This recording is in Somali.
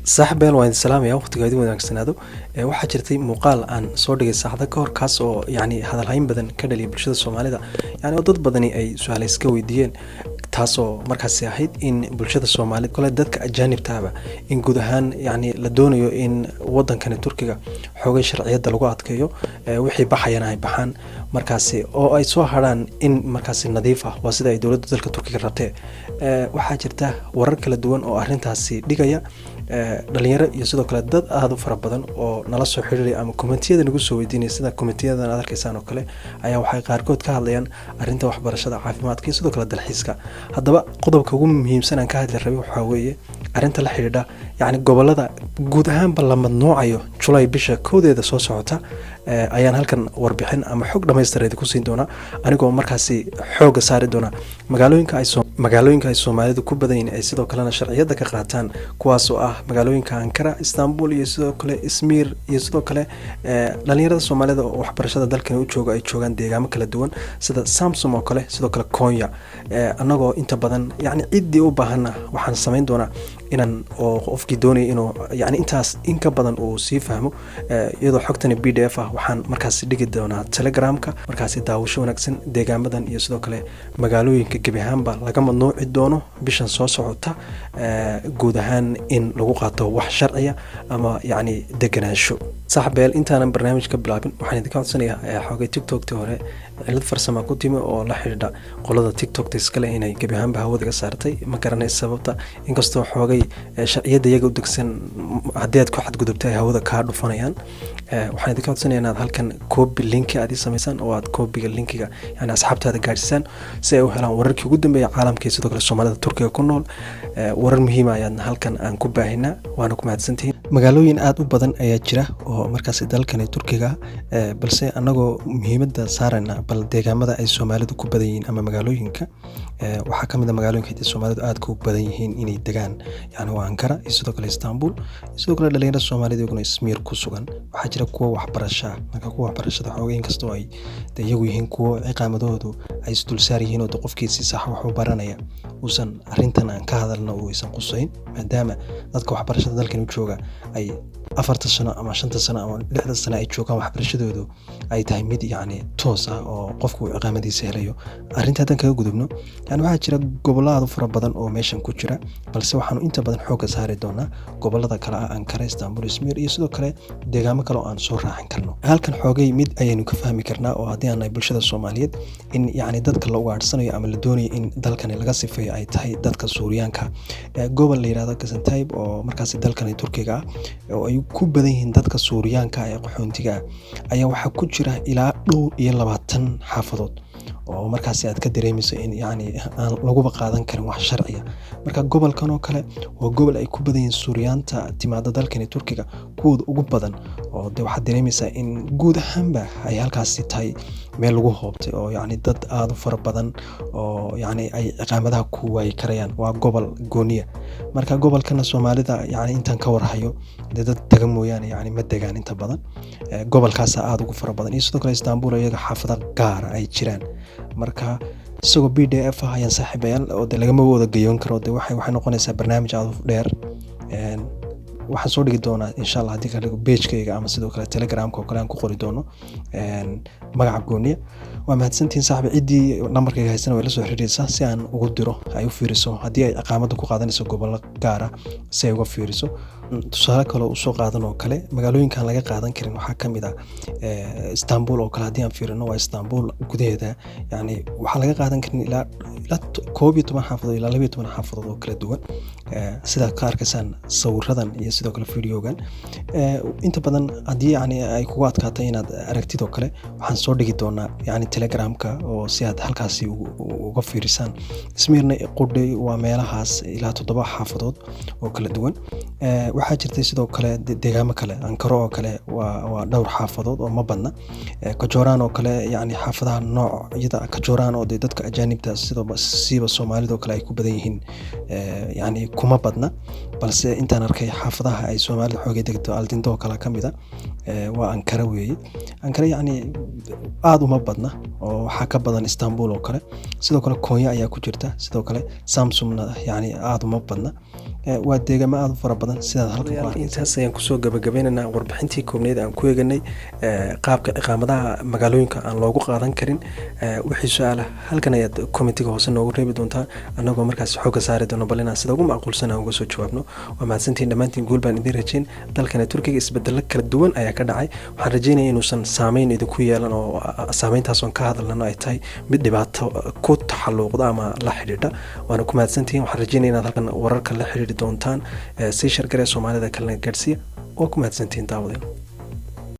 Saaxiibeel, waan idin salaamaya. Waqtiga idin wanaagsanaado. Waxaa jirtay muuqaal aan soo dhigay saacado ka hor, kaas oo yacni hadalhayn badan ka dhaliyay bulshada Soomaalida, yani oo dad badani ay su-aala iska weydiiyeen, taasoo markaasi ahayd in bulshada Soomaalida kole, dadka ajaanibtaaba, in guud ahaan yacni la doonayo in wadankani Turkiga xoogay sharciyadda lagu adkeeyo, wixii baxayana ay baxaan markaasi oo ay soo harhaan in markaasi nadiif ah. Waa sida ay dowladda dalka Turkiga rabtee. Waxaa jirta warar kala duwan oo arrintaasi dhigaya. Dhalinyaro iyo sidoo kale dad aada u fara badan oo nala soo xiriiraya ama commentiyada nagu soo weydiinaya, sida commentiyadan aad arkaysaan oo kale, ayaa waxay qaarkood ka hadlayaan arrinta waxbarashada, caafimaadka iyo sidoo kale dalxiiska. Haddaba qodobka ugu muhiimsan aan ka hadli rabay waxaa weeye arrinta la xidhiidha yacni gobolada guud ahaanba la madnuucayo Julay bisha 1deeda soo socota. Ayaan halkan warbixin ama xog dhamaystireed ku siin doonaa, anigoo markaasi xoogga saari doona magaalooyinka ay Soomaalidu ku badan yihin, ay sidoo kalena sharciyadda ka qaataan, kuwaas oo ah magaalooyinka Ankara, Istanbul iyo sidoo kale Ismiir, iyo sidoo kale dhalinyarada Soomaalida oo waxbarashada dalkani u jooga ay joogaan deegaamo kala duwan, sida Samsung oo kale, sidoo kale Konya. Annagoo inta badan yacni ciddii u baahanna waxaan samayn doonaa inaan oo qofkii doonaya inuu yani intaas in ka badan uu sii fahmo, iyadoo xogtani PDF ah waxaan markaasi dhigi doonaa Telegramka. Markaasi daawasho wanaagsan. Deegaamadan iyo sidoo kale magaalooyinka gebi ahaanba laga madnuuci doono bishan soo socota guud ahaan in lagu qaato wax sharciya ama yacni deganaansho. Saaxbeel, intaanan barnaamij ka bilaabin, waxaan idinka codsanayaa, xoogay TikToktii hore cilad farsama ku timi oo la xidhiidha qolada TikTokta iskale inay gebi ahaanba hawada ga saartay. Ma garanay sababta, inkastoo xoogay sharciyadda iyaga u degsan haddii aad ku xadgudubtay ay hawada kaa dhufanayaan. Waxaan idinka codsanaya inaad halkan copy linki aad ii samaysaan oo aad copyga linkiga yani asxaabtaada gaadhsiisaan, si ay u helaan wararkii ugu dambeeya caalamka iyo sidoo kale Soomaalida Turkiga ku nool. Warar muhiima ayaadna halkan aan ku baahinaa, waana ku mahadsantihiin. Magaalooyin aada u badan ayaa jira oo markaasi dalkani Turkiga, balse annagoo muhiimadda saarayna bal deegaamada ay Soomaalidu ku badan yihiin ama magaalooyinka, waxaa ka mid a magaalooyinka ay Soomaalidu aadka u badan yihiin inay degaan, yani waa Ankara iyo sidoo kale Istanbul, iyo sidoo kale dhalinyarada Soomaalida iyaguna Ismiir ku sugan. Waxaa jira kuwa waxbarasha. Marka kuwa waxbarashada xoogay, inkastoo ay de iyagu yihiin kuwo ciqaamadahoodu ay isdulsaar yihiin oo de qofkii si sax wax u baranaya uusan arrintan aan ka hadalna uusan qusayn, maadaama dadka waxbarashada dalkan u jooga ay 4ta sano ama 5ta sano ama 6da sano ay joogaan, waxbarashadoodu ay tahay mid yacni toos ah oo qofku uu ciqaamadiisa helayo. Arrinta haddaan kaga gudubno, yani waxaa jira gobollo aad u fara badan oo meeshan ku jira, balse waxaanu inta badan xoogga saari doonaa gobollada kale ah Ankara, Istanbul, Ismiir iyo sidoo kale deegaamo kale oo aan soo raacin karno. Halkan xoogay mid ayaynu ka fahmi karnaa oo haddii aan nahay bulshada Soomaaliyeed, in yacni dadka la ugaadhsanayo ama la doonayo in dalkani laga sifeeyo ay tahay dadka Suuriyaanka. Gobol la yirahdo Gaziantep oo markaasi dalkani Turkiga ah oo ay ku badan yihiin dadka Suuriyaanka ee qaxoontiga ah ayaa waxaa ku jira ilaa dhowr iyo 20 xaafadood oo markaasi aad ka dareemayso in yacni aan laguba qaadan karin wax sharciya. Marka gobolkan oo kale waa gobol ay ku badan yihiin Suuriyaanta timaada dalkani Turkiga kuwooda ugu badan, oo de waxaad dareemaysaa in guud ahaanba ay halkaasi tahay meel lagu hoobtay oo yacni dad aada u fara badan oo yacni ay ciqaamadaha ku waayi karayaan. Waa gobol gooniya. Marka gobolkana Soomaalida yacni intaan ka warhayo dee dad taga mooyaane yacni ma degaan inta badan. Gobolkaasa aada ugu fara badan, iyo sidoo kale Istanbul iyaga xaafado gaara ay jiraan. Marka isagoo PDF ah ayaan, saaxiibayaal, oo de lagama wada gayoon karo, de waxay noqonaysaa barnaamij aada u dheer. Waxaan soo dhigi doonaa, insha Allah, haddii ka dhigo pagekayga ama sidoo kale Telegramka oo kale aan ku qori doono magaca gooniya. Waa mahadsantihiin, saaxiib. Ciddii nambarkayga haysana way la soo xiriiraysaa si aan ugu diro ay u fiiriso haddii ay ciqaamadda ku qaadanayso gobollo gaara, si ay uga fiiriso. Tusaale kale usoo qaadan oo kale, magaalooyinkan laga qaadan karin waxaa ka mid ah Istanbul oo kale. Haddii aan fiirino, waa Istanbul gudaheeda, yani waxaa laga qaadan karin ilaa 11 xaafadood ilaa 12 xaafadood oo kala duwan, sidaad ka arkaysaan sawiradan iyo sidoo kale videogan. Inta badan haddii yani ay kugu adkaato inaad aragtid oo kale, waxaan soo dhigi doonaa yani Telegramka oo si aad halkaasi uga fiirisaan. Ismiirna qudhay waa meelahaas ilaa toddoba xaafadood oo kala duwan. Waxaa jirtay sidoo kale deegaamo kale. Ankaro oo kale waa dhowr xaafadood oo ma badna. Kajooraan oo kale, yani xaafadaha noocyada Kajooraan oo dee dadka ajaanibta sidoo siiba Soomaalida oo kale ay ku badan yihiin, yani kuma badna, balse intaan arkay xaafadaha ay Soomaalida xoogay degto, Aldinto oo kale ka mid a, waa Ankara weeye. Ankara yacni aada uma badna oo waxaa ka badan Istanbul oo kale. Sidoo kale Konya ayaa ku jirta, sidoo kale Samsungna yani aada uma badna. Waa deegaamo aada u fara badan sidaad halkan ku arkaysa. Intaas ayaan kusoo gabagabeynaynaa warbixintii koobneyd aan ku eeganay qaabka iqaamadaha magaalooyinka aan loogu qaadan karin. Wixii su-aala halkan ayaad commentiga hoose noogu reebi doontaa, annagoo markaas xoogga saari doono bal inaan sida ugu macquulsan aan uga soo jawaabno. Waa mahadsantihiin dhammaantiin, guul baan idin rajayn. Dalkana Turkiga isbedelo kala duwan ayaa ka dhacay. Waxaan rajeynaya inuusan saameyn idinku yeelan oo saameyntaas oon ka hadalnano ay tahay mid dhibaato ku taxalluuqda ama la xidhiidha. Waana ku mahadsantihiin. Waxaan rajeynaya inaad halkan wararka la xidhiidhi doontaan. Sii share garee, Soomaalida kalena gaadhsiiya. Waa ku mahadsantihiin, daawadeen.